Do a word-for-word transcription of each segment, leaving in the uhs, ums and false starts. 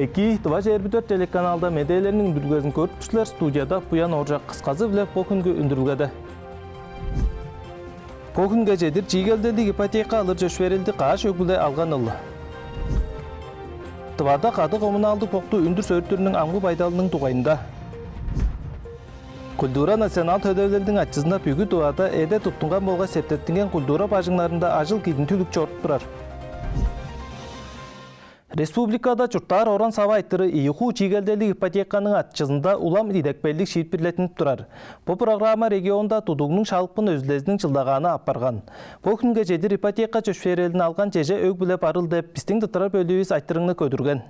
Экии, Тыва чээрби дөрт телеканалда медээлерниң үндүрүлгезин көрүп тур силер. Студияда Буян Ооржак. Кысказы-биле бо хүнгү үндүрүлгеде. Бо хүнге чедир чиигелделиг ипотека алыр чөпшээрелди каш өг-бүле алган ол. Тывада кадыг коммуналдыг бокту үндүр сөөртүрүнүң амгы байдалының дугайында. Культура национал төлевилелдиң ачызында бүгү Тывада эде туттунган болгаш септеттинген культура бажыңнарында ажыл-кидин түлүк чоруп турар. Республикада чурттаар оран-сава айтыры ийи хуу чиигелделиг ипотеканың ачызында улам идепкейлиг шиитпирлеттинип турар. Бо программа регионда тудугнуң шалыпкын өзүлезиниң чылдагааны апарган. Бо хүнге чедир ипотека чөпшээрелин алган чеже өг-бүле барыл деп, бистиң тырттырар бөлүүвүс айтырыгны көдүрген.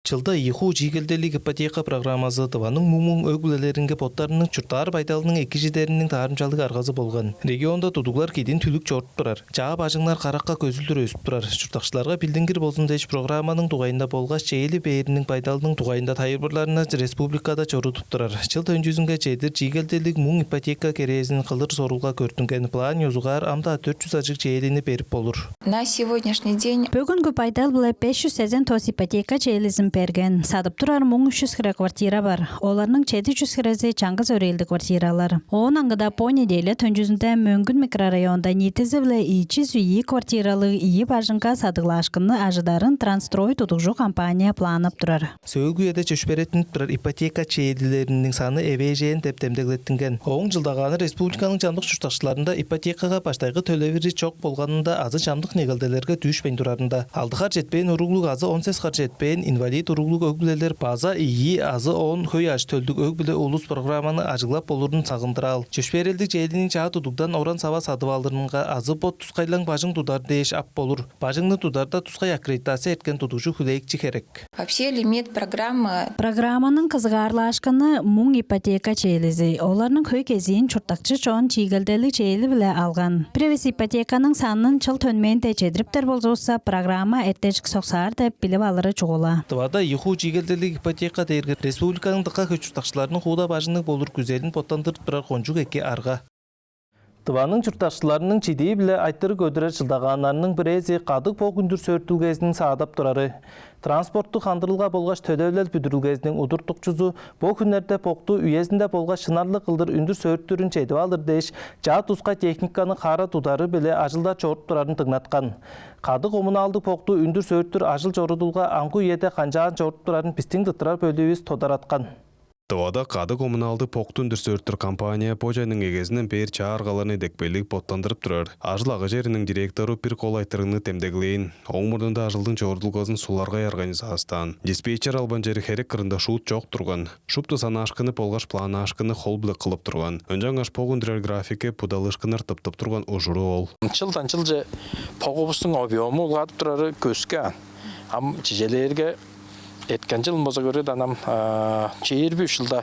Чылда ийи хуу чиигелделиг ипотека программазы Тываның муң-муң өг-бүлелеринге боттарының чурттаар байдалының экижидериниң таарымчалыг аргазы болган. Регионда тудуглар кидин түлүк чоруп турар. Чаа бажыңнар каракка көзүлдүр өзүп турар. Чурттакчыларга билдингир болзун дээш, программаның дугайында болгаш чээли бээриниң байдалының дугайында тайылбырларны республикада чорудуп турар. Чыл төнчүзүнге чедир чиигелделиг муң ипотека керээзин кылыр сорулга көрдүнген. План ёзугаар ам-даа дөрт чүс ажыг чээлини берип болур. На сегодняшний день Бөгүнгү байдал-биле беш чүс сезен тос ипотека чээлизин берген. Садып турар муң үш чүс хире квартира бар. Оларның чеди чүс хирези чаңгыс өрээлдиг квартиралар. Оон аңгыда бо неделя төнчүзүнде Мөңгүн микрорайонда ниитизи-биле ийи чүс ийи квартиралыг ийи бажыңга садыглаашкынны ажыдарын Трансстрой тудугжу компания планнап турар. Сөөлгү үеде чөпшээреттинип турар ипотека чээлилериниң саны эвээжээн деп демдеглеттинген. Ооң чылдагааны республиканың чамдык чурттакчыларында ипотекага баштайгы төлевири чок болганында азы чамдык негелделерге дүүшпейн турарында. Алды хар четпээн уруглуг азы он сес хар четпээн инвалид уруглуг өг-бүлелер база ийи азы оон хөй ажы-төлдүг өг-бүле улус программаны ажыглап болурун сагындыраал. Чөпшээрелдиг чээлиниң чаа тудугдан оран-сава садып алырынга азы бот тускайлаң бажың тудар дээш ап болур. Бажыңны тударда тускай аккредитация эрткен тудугжу хүлээкчи херек. Вообще лимит программы. Программаның кызыгаарлаашкыны муң ипотека чээлизи. Оларның хөй кезиин чурттакчы чон чиигелделиг чээли-биле алган. Бир эвес ипотеканың санын чыл төнмээнде чедириптер болзувусса, программа эртежик соксаар деп билип алыры чугула. Тывада ийи хуу чиигелделиг ипотека дээрге республиканың дыка хөй чурттакчыларының хууда бажыңныг болур күзелин боттандырып турар кончуг эки арга. Тываның чурттакчыларының чидии-биле айтырыг көдүрер чылдагааннарының бирээзи кадыг бок үндүр сөөртүлгезин саадап турары. Транспорттуг хандырылга болгаш төлевилел бүдүрүлгезиниң удуртукчузу бо хүннерде бокту үезинде болгаш шынарлыг кылдыр үндүр сөөртүрүн чедип алыр дээш, чаа тускай техниканы хаара тудары-биле ажылдар чоруп турарын дыңнаткан. Кадыг коммуналдыг бокту үндүр сөөртүр ажыл-чорудулга амгы үеде канчаар чоруп турарын бистиң тырттырар бөлүүвүс тодараткан. Тывада кадыг коммуналдыг бокту үндүр сөөртүр компания бо чайның эгезинден бээр чаа аргаларны идепкейлиг боттандырып турар. Ажыл-агый чериниң директору бир кол айтырыгны демдеглээн. Ооң мурнунда ажылдың чорудулгазын суларгай организастаан. Диспетчер албан чери херек кырында шуут чок турган. Шупту санаашкынны болгаш планнаашкынны хол-биле кылып турган. Ынчангаш бок үндүрер графикке будалыышкыннар тыптып турган ужуру ол. Чылдан чылче богувустуң объему улгадып турары көскү аан. Ам чижээлээрге, эрткен чылын болза көрүңер даан, ам чээрби үш чылда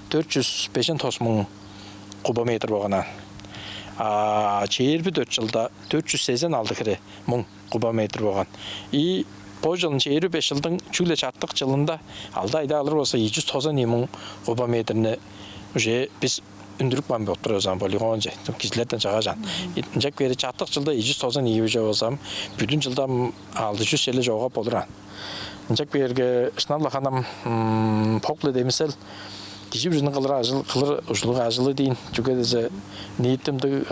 дөрт чүс бежен тос муң кубометр болган аан. А чээрби дөрт чылда дөрт чүс сезен алды хире муң кубометр болган. И бо чылын, чээрби беш чылдың чүгле чартык чылында, алды айда алыр болза, ийи чүс тозан ийи муң кубометрни уже бис үндүрүп каан болуп турар бис аан, полигонче, кижилерден чыггаш аан. Ынчап кээрге чартык чылда ийи чүс тозан ийи уже болза, ам бүдүн чылда ам алды чүс черле чоогап болур аан. Ынчап кээрге шынап-ла ханам бок-биле демисел кижи бүрүзүнүң кылыр ажыл, кылыр ужурлуг ажылы дийин. Чүге дизе ниитимдиг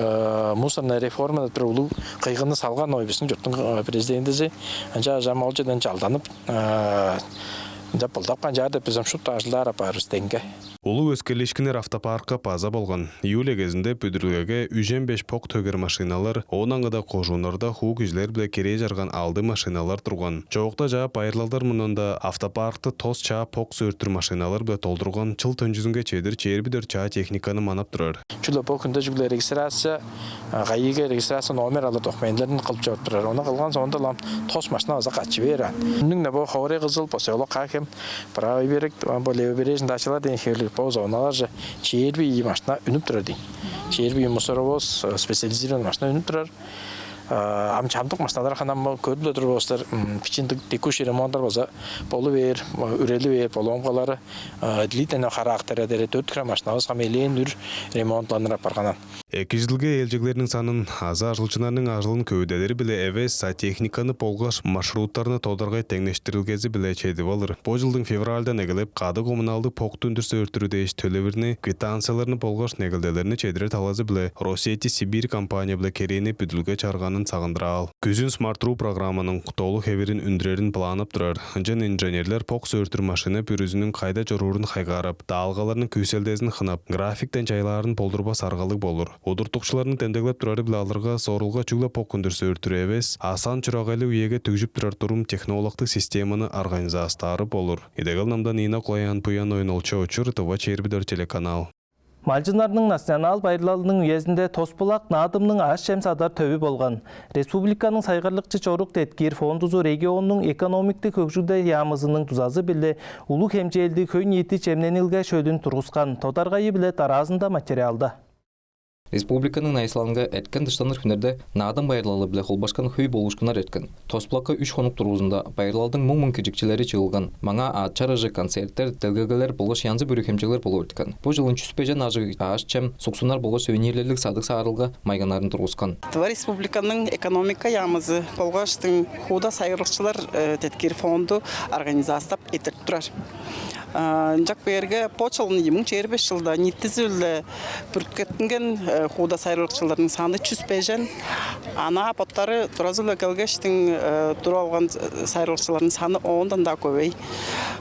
мусорная реформа деп бир улуг кыйгынны салган ой бистиң чурттуң президентизи. Ынчангаш ам ол черден чалданып, ынчап былдап канчаар деп бис ам шупту ажылдаар апаар бис деңге. Улуг өскерлиишкиннер автопаркка база болган. Июль эгезинде бүдүрүлгеге үжен беш бок төгер машиналар, оон аңгыда кожууннарда хуу кижилер-биле керээ чарган алды машиналар турган. Чоокта чаа байырлалдар мурнунда автопаркты тос чаа бок сөөртүр машиналар-биле долдурган. Чыл төнчүзүнге чедир чээрби дөрт чаа техниканы манап турар. Чүгле бо хүнде чүгле регистрация, ГАИ-ге регистрация номер алыр документилерин кылып чоруп турар. Ону кылган соонда-ла ам тос машина база катчы бээр аан. Үнүң-не бо Хоорай-Кызыл, поселок Каа-Хем, Правый берег, бо Левобережный дачалар дээн хевирлиг бо зоналарже чээрби ийи машина үнүп турар дийин. Чээрби ийи мусоровоз, специализированный машина үнүп турар. Ам чамдык машиналар ханам көрүп тур болзуңар, бичиндик текущий ремонттар база болу бээр, үрели бээр, поломкалары длительный характер эдери төрт хире машинавыс хам элээн үр ремонтланыр апарганан. Экижилге ээлчеглерниң санын азы ажылчыннарның ажылын көвүдедери-биле эвес, а техниканы болгаш маршруттарны тодаргай деңнештирилгези-биле чедип алыр. Бо жылдың февральдан эгелеп кады коммуналдык бок дүндүр сөөртүрү дээш төлевирни, квитанцияларны болгаш негелделерни чедирер талазы-биле Россети Сибирь компания-биле керээни бүдүлге чарганын сагындыраал. Күзүн Smart.ru программаның кутоолуг хевирин үндүрерин планнап турар. Ынчан инженерлер бок сөөртүр машина бүрүзүнүң кайда чоруурун хайгаарап, даалгаларның күүселдезин хынап, графиктен чайлаарын болдурбас аргалыг болур. Удуртукчуларның демдеглеп турары-биле алырга, сорулга чүгле бок хүндүр сөөртүрү эвес, а сан чурагайлыг үеге дүгжүп турар турум технологтуг системаны организастаары болур. Идегел Намдан, Инна Кулаян, Буян Оюн, Олча Очур, Тыва чээрби дөрт телеканал. Малчыннарның национал байырлалының үезинде Тос-Булак Наадымның аъш-чем садар төвү болган. Республиканың сайгарлыкчы чорук деткиир фондузу регионнуң экономиктик хөгжүлде яамызының дузазы-биле улуг хемчээлдиг хөй-ниити чемненилге шөлүн тургускан. Тодаргайы-биле дараазында материалда. Республиканың найысылалынга эрткен дыштаныр хүннерде Наадым байырлалы-биле холбашкан хөй болуушкуннар эрткен. Тос-Булакка үш хонук дургузунда байырлалдың муң-муң киржикчилери чыылган. Маңаа аът чарыжы, концерттер, делгелгелер болгаш янзы-бүрү хемчеглер болуп эрткен. Бо чылын чүс бежен ажыг аъш-чем, суксуннар болгаш сувенирлерлиг садыг-саарылга майганнарын тургускан. Тыва Республиканың экономика яамызы болгаштың хууда сайгарлыкчылар деткиир фонду организастап эрттирип турар. Ынчап кээрге, бо чылын ийи муң чээрби беш чылда ниитизи-биле бүрүткеттинген хууда сайгарлыкчыларның саны чүс бежен. Анаа боттары туразы-биле келгештиң, туруп алган сайгарлыкчыларның саны оондан-даа көвей.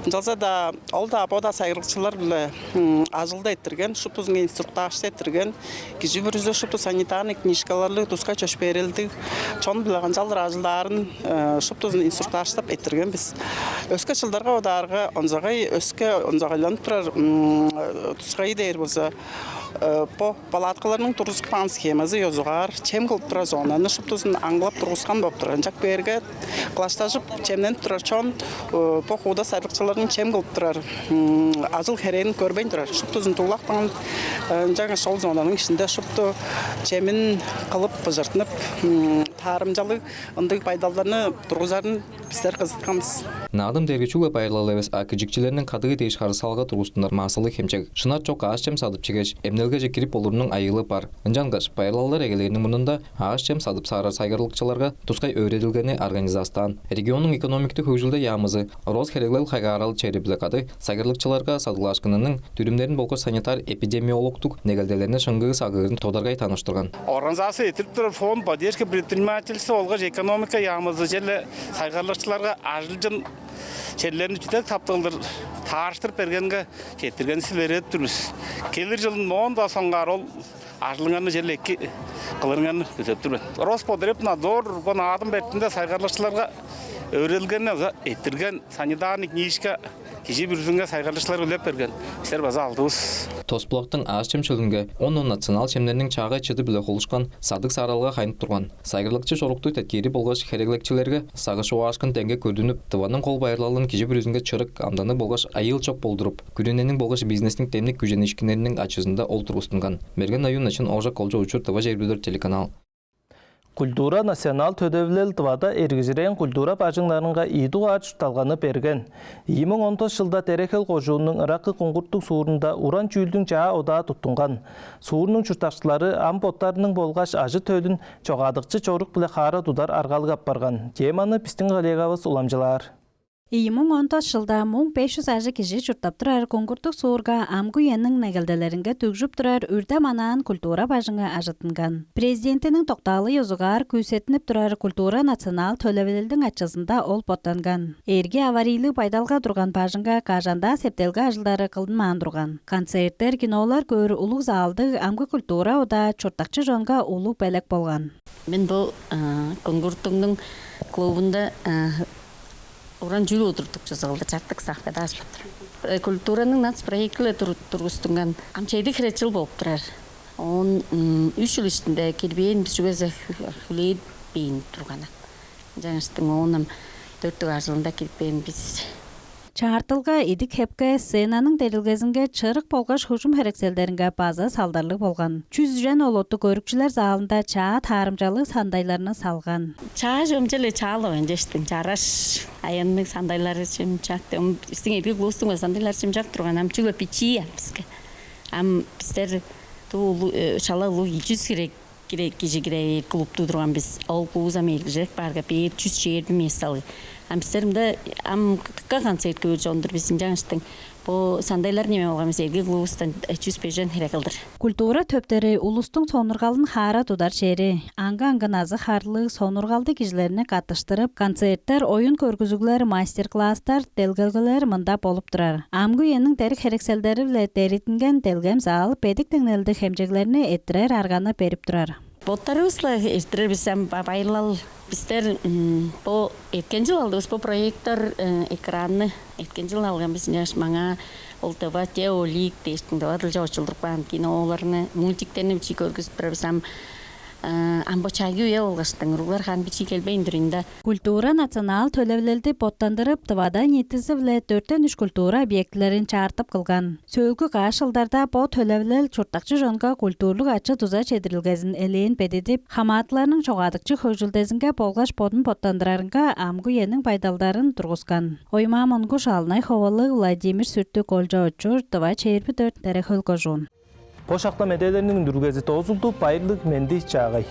Ынчалза-даа ол-даа, бо-даа сайгарлыкчылар-биле ажылды эрттирген, шуптузунга инструктажты эрттирген. Кижи бүрүзү шупту санитарный книжкаларлыг, тускай чөпшээрелдиг чон-биле канчалдыр ажылдаарын шуптузун инструктажтап эрттирген бис. Өске чылдарга бодаарга, онзагай, өске онзагайланып турар тускай дээр болза, бо палаткаларның тургузуп каан схемазы ёзугаар чем кылып турар зонаны шуптузун аңгылап тургускан болуп турар. Ынчап кээрге, кылаштажып чемненип турар чон бо хууда сайгарлыкчыларның чем кылып турар ажыл-херээн көрбейн турар. Шуптузун туулап каан, ынчангаш ол зонаның иштинде шупту чемин кылып, быжыртынып, таарымчалыг ындыг байдалдарны тургузарын бистер кызыткан бис. Наадым дээрге чүгле байырлал эвес, а киржикчилерниң кадыы дээш харыысалга тургустунар массалыг хемчег. Шынап чок аъш-чем садып чигеш, эмнелгеже кирип болурунуң айыылы бар. Ынчангаш байырлалдар эгелээриниң мурнунда аъш-чем садып саарар сайгарлыкчыларга тускай өөредилгени организастаан. Регионнуң экономиктиг хөгжүлде яамызы Росхереглел хайгаарал чери-биле кады сайгарлыкчыларга садыглаашкынының дүрүмнерин болгаш санитар-эпидемиологтуг негелделерни шыңгыы сагыырын тодаргай таныштырган. Организация эрттирип турар фонд поддержки предпринимательства болгаш экономика яамызы черле сайгарлыкчыларга ажылчын черлерни чүдек таптыг кылдыр таарыштырып бергенге четтиргенивисти илередип тур бис. Келир чылын моон-даа соңгаар ол ажылыңарны черле эки кылырыңарны күзеп тур мен. Роспотребнадзор бо Наадым бетинде сайгарлыкчыларга өөредилгени база эрттирген, санитарный книжка кижи бүрүзүнге, сайгарлыкчыларга үлеп берген. Бистер база алдывыс. Тос-Булактың аъш-чем шөлүнге он-он национал чемнерниң чаагай чыды-биле холушкан садыг-сааралга хайнып турган. Сайгарлыкчы чорукту деткиири болгаш хереглекчилерге сагыш-чугаашкын деңге көрдүнүп, Тываның кол байырлалын кижи бүрүзүнге чырык, амданныг болгаш айыыл чок болдуруп, күрүнениң болгаш бизнестиң демниг күжениишкиннериниң ачызында ол тургустунган. Мерген Оюн, Начын Ооржак, Олча Очур, Тыва чээрби дөрт телеканал. Культура национал төлевилел Тывада эргижирээн культура бажыңнарынга ийи дугаар чуртталганы берген. Ийи муң он тос чылда Тере-Хөл кожууннуң ыракы Куңгуртуг суурунда уран чүүлдүң чаа одаа туттунган. Суурнуң чурттакчылары ам боттарының болгаш ажы-төлүн чогаадыкчы чорук-биле хаара тудар аргалыг апарган. Теманы бистиң коллегавыс уламчылаар. Ийи муң он тос чылда муң беш чүс ажыг кижи чурттап турар Куңгуртуг суурга амгы үениң негелделеринге дүгжүп турар Үрде-Манаан культура бажыңы ажыттынган. Президентиниң доктаалы ёзугаар күүсеттинип турар культура национал төлевилелдиң ачызында ол боттанган. Эрги аварийлиг байдалга турган бажыңга кажан-даа септелге ажылдары кылдынмаан турган. Концерттер, кинолар көөр улуг залдыг амгы культура одаа чурттакчы чонга улуг белек болган. Мен бо Куңгуртугнуң клубунда уран чүүл удуртукчузу кылдыр чартык ставкада ажылдап турар. Культураның нацпроекти-биле тургустунган. Ам чеди хире чыл болуп турар. Он үч чыл иштинде кирбээн бис, чүге дизе хүлээдиппээн турган. Ынчангаштың оон ам дөрт дугаар чылында кирбээн бис. Чаартылга идик-хепке, сценаның дерилгезинге, чырык болгаш хөгжүм херекселдеринге база салдарлыг болган. Чүс үжен олуттуг көрүкчүлер залында чаа таарымчалыг сандайларны салган. Чаа чомчу-ле чаалавайн чештиң, чараш аянныг сандайлары чымчак. Ам бистиң эрги клубустуң база сандайлары чымчак турган, ам чүгле бичии ам биске. Ам бистер дуу улу-, э, шала улуг, чүс хире кире-, кижи кире бээр клубтуг турган бис. Ол клубувус ам эргижирек баарга, бээр чүс чээрби месталыг. Ам бистер мында ам дыка концерт көөр чон-дур бис, ынчангаштың бо сандайлар неме болган бис, эрги клубувустан, э, чүс бежен хире кылдыр. Культура төптери улустуң сонургалын хаара тудар чери. Аңгы-аңгы назы-харлыг, сонургалдыг кижилерни каттыштырып, концерттер, оюн-көргүзүглер, мастер-класстар, делгелгелер мында болуп турар. Амгы үениң дериг-херекселдери-биле дерттинген делгем зал бедик деңнелдиг хемчеглерни эрттирер арганы берип турар. Боттарывыс-ла эрттирер бис ам ба-, байырлал. Бистер, м, бо эрткен чыл алдывыс бо проектор, э, экранны. Эрткен чыл алган бис, ынчангаш маңаа ол тыва теолик дээштиң, тыва дылче очулдуруп каан киноларны, мультиктерни бичии көргүзүп турар бис ам. Э, ам бо чайгы үе болгаштың, уруглар харын бичии келбейн турар ийин да. Культура национал төлевилелди боттандырып, Тывада ниитизи-биле дөртен үш культура объектилерин чаартып кылган. Сөөлгү каш чылдарда бо төлевилел чурттакчы чонга культурлуг ачы-дуза чедирилгезин элээн бедидип, хамаатыларның чогаадыкчы хөгжүлдезинге болгаш бодун боттандырарынга амгы үениң байдалдарын тургускан. Оймаа Монгуш, Алнай Ховалыг, Владимир Сүрттүк, Олча Очур, Тыва чээрби дөрт, Тере-Хөл кожуун. Бо шакта медээлерниң үндүрүлгези доозулду. Байырлыг, менди-чаагай.